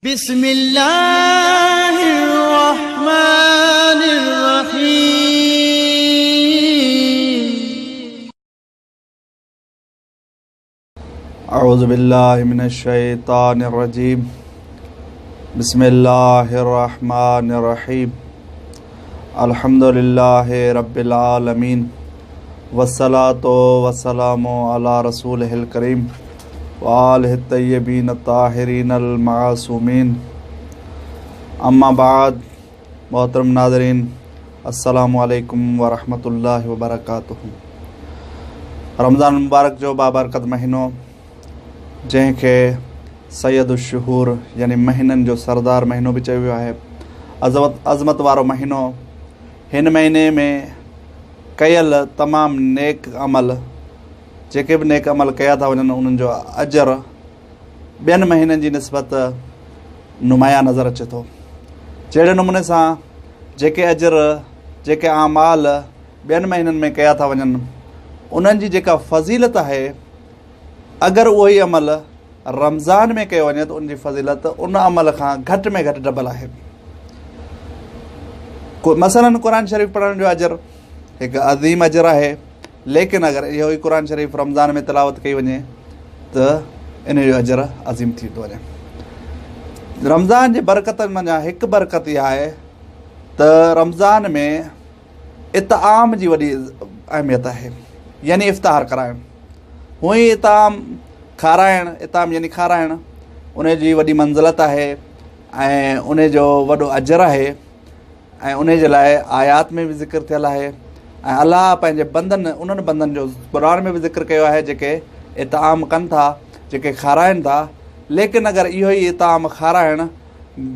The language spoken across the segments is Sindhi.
بسم الله الرحمن الرحيم. اعوذ بالله من الشيطان الرجيم. بسم الله الرحمن الرحيم. الحمد لله رب العالمين والصلاة والسلام على رسوله الڪريم وآله الطيبين الطاهرين المعصومين. اما بعد، محترم ناظرين، السلام عليڪم ورحمة الله وبرڪاته. رمضان المبارڪ جو بابرڪت مهينو، جنهن کي سيد الشهور يعني مهينن جو سردار مهينو به چيو ويو آهي، عظمت وارو مهينو. هن مهيني ۾ ڪيل تمام نيڪ عمل، جيڪي به نيڪ عمل ڪيا ٿا وڃن، انهن جو اجر ٻين مهينن جي نسبت نمايان نظر اچي ٿو. جهڙي نموني سان جيڪي اجر، جيڪي اعمال ٻين مهينن ۾ ڪيا ٿا وڃن، انهن جي جيڪا فضيلت آهي، اگر اهو ئي عمل رمضان ۾ ڪيو وڃي ته ان جي فضيلت ان عمل کان گهٽ ۾ گهٽ ڊبل آهي. مثلاً قرآن شريف پڙهڻ جو اجر هڪ عظيم اجر آهي، ليڪن اگر اهو ئي قرآن شريف رمضان ۾ تلاوت ڪئي وڃي ته ان جو اجر عظيم ٿي ٿو وڃي. رمضان جي برڪتن منجهان هڪ برڪت اها آهي ته رمضان ۾ اطعام جي وڏي اهميت آهي، يعني افطار ڪرائڻ. هونئن ئي اطعام کارائڻ، اطعام يعني کارائڻ، ان جي وڏي منزلت آهي ۽ ان جو وڏو اجر آهي، ۽ ان جي لاء آيات ۾ به ذڪر ٿيل آهي، ۽ الله پنهنجي بندن، انهن بندن جو قرآن ۾ به ذڪر ڪيو آهي جيڪي اطعام ڪن ٿا، جيڪي کارائن ٿا. ليڪن اگر اهو ئي اطعام کارائڻ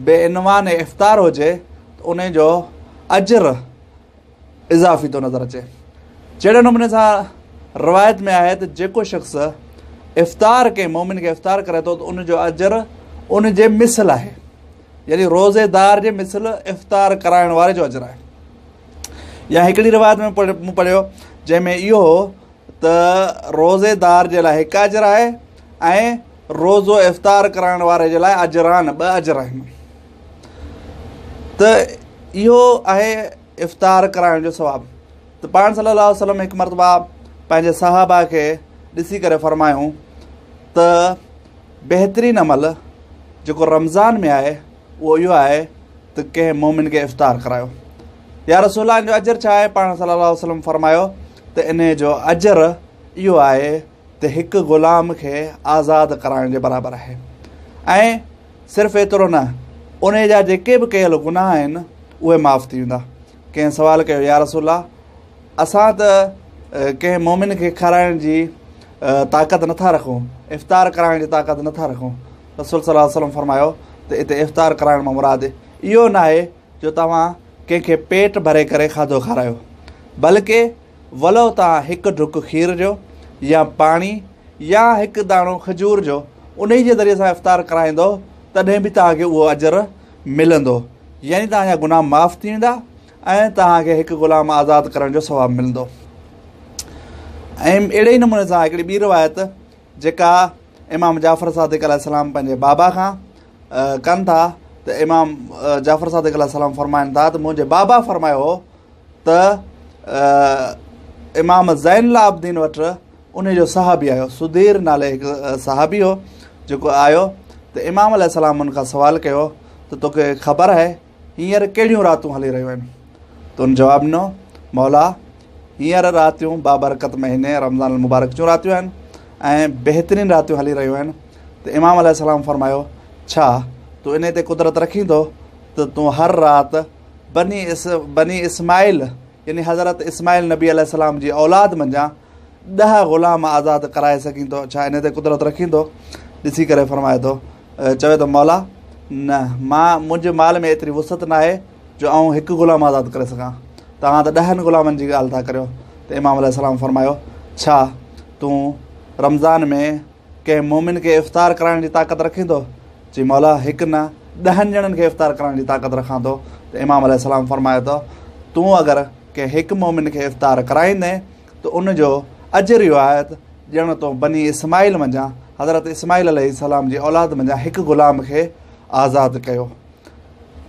بعنوان افطار هجي ته ان جو اجر اضافي ٿو نظر اچي. جهڙي نموني سان روايت ۾ آهي ته جيڪو شخص افطار ڪنهن مومن کي افطار ڪري ٿو ته ان جو اجر ان جي مثل آهي، يعني روزيدار جي مثل افطار ڪرائڻ واري جو اجر آهي. يا هڪڙي روايت ۾ مون پڙهيو جنهن ۾ اهو هو ته روزيدار جي لاء هڪ اجر آهي ۽ روزو افطار ڪرائڻ واري جي لاء اجران، ٻه اجر آهن. ته اهو آهي افطار ڪرائڻ جو ثواب. ته پاڻ صلي الله عليه وسلم هڪ مرتبه پنهنجي صحابه کي ڏسي ڪري فرمايو ته بهترين عمل جيڪو رمضان ۾ آهي اهو اهو آهي ته ڪنهن مومن کي افطار ڪرايو. يا رسول الله، ان جو اجر ڇا آهي؟ پاڻ صلي الله عليه وسلم فرمايو ته ان جو اجر اهو آهي ته هڪ غلام کي آزاد ڪرائڻ جي برابر آهي، ۽ صرف ايترو نه، انهي جا جيڪي به ڪيل گناهه آهن اهي معاف ٿي ويندا. ڪنهن سوال ڪيو، يا رسول الله، اسان ته ڪنهن مومن کي کارائڻ جي طاقت نٿا رکون، افطار ڪرائڻ جي طاقت نٿا رکون. رسول صلي الله عليه وسلم فرمايو ته اتي افطار ڪرائڻ مان مراد اهو ناهي جو توهان ڪنهن کي پيٽ ڀري ڪري کاڌو کارايو، بلڪه ولو توهان هڪ ڍڪ کير جو يا پاڻي يا هڪ داڻو کجور جو انهي جي ذريعي سان افطار ڪرائيندو تڏهن به توهان کي اهو اجر ملندو، يعني توهان جا گناهه معاف ٿي ويندا ۽ توهان کي هڪ غلام آزاد ڪرڻ جو ثواب ملندو. ۽ اهڙي ئي نموني سان هڪڙي ٻي روايت جيڪا امام جعفر صادق عليه السلام پنهنجي بابا کان ڪن ٿا ته امام جعفر صادق عليه السلام فرمائن ٿا ته منهنجي بابا فرمايو هو ته امام زين العابدين وٽ انهي جو صحابي آيو، سدير نالي هڪ صحابي هو جيڪو آيو ته امام عليه السلام ان کان سوال ڪيو ته توکي خبر آهي هينئر ڪهڙيون راتون هلي رهيون آهن؟ ته ان جواب ڏنو، مولا، هينئر راتيون بابرڪت مهيني رمضان المبارڪ جون راتيون آهن ۽ بهترين راتيون هلي رهيون آهن. ته امام عليه السلام فرمايو، ڇا تون انهي تي قدرت رکين ٿو ته تون هر رات بني اسماعيل يعني حضرت اسماعيل نبي عليه السلام جي اولاد منجهان 10 غلام آزاد ڪرائي سگهين ٿو؟ ڇا انهي تي قدرت رکين ٿو؟ ڏسي ڪري فرمائي ٿو، چوي ٿو، مولا، نه، منهنجي مال ۾ ايتري وسعت ناهي جو آئون هڪ غلام آزاد ڪري سگهان، توهان ته 10 غلامن جي ڳالهه ٿا ڪريو. ته امام عليه السلام فرمايو، ڇا تون رمضان ۾ ڪنهن مومن کي افطار ڪرائڻ جي طاقت رکين ٿو؟ چي، مولا، هڪ نه، 10 ڄڻن کي افطار ڪرائڻ جي طاقت رکان ٿو. ته امام عليه السلام فرمايو ته تون اگر ڪنهن هڪ مومن کي افطار ڪرائيندين ته ان جو اجر اهو آهي ته ڄڻ تون بني اسماعيل منجهان، حضرت اسماعيل عليه السلام جي اولاد منجهان هڪ غلام کي آزاد ڪيو.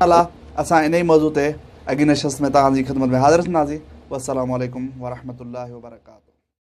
الله اسان انهي موضوع تي اڳين نشست ۾ توهان جي خدمت ۾ حاضر ٿينداسين. والسلام عليڪم ورحمة الله وبرڪاته.